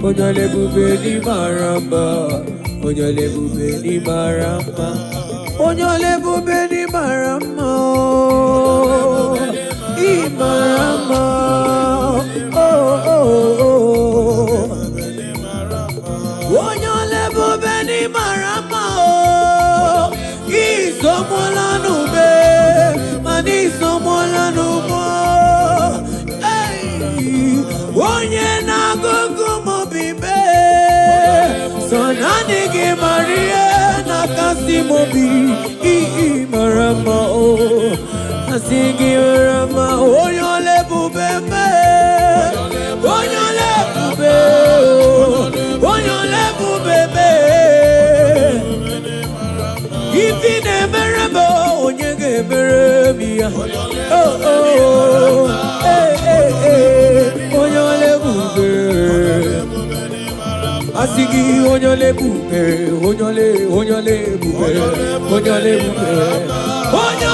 Onye ọla ebube n'ịmara mma. Onye ọla ebube n'ịmara mma. Onye ọla ebube n'ịmara mma. Ịmara mma. Oh. Onye ọla ebube n'ịmara mma o. Isomola n'ube, mana isomola n'ugbo. Hey! Onye na-agụgụ m obi mee, sọ naanị gị mara ihe na-akasi m obi. Ị mara mma o, asị gị mara mma, onye ọla ebube mee, onye ọla ebube o, onye ọla ebube mee. Ife ị na-emere m, onye ga-emere m ya? Oh, eh, eh, eh, onye ọla ebube. Asị gị onye ọla ebube, onye ọla, onye ọla ebube, onye ọla ebube, onye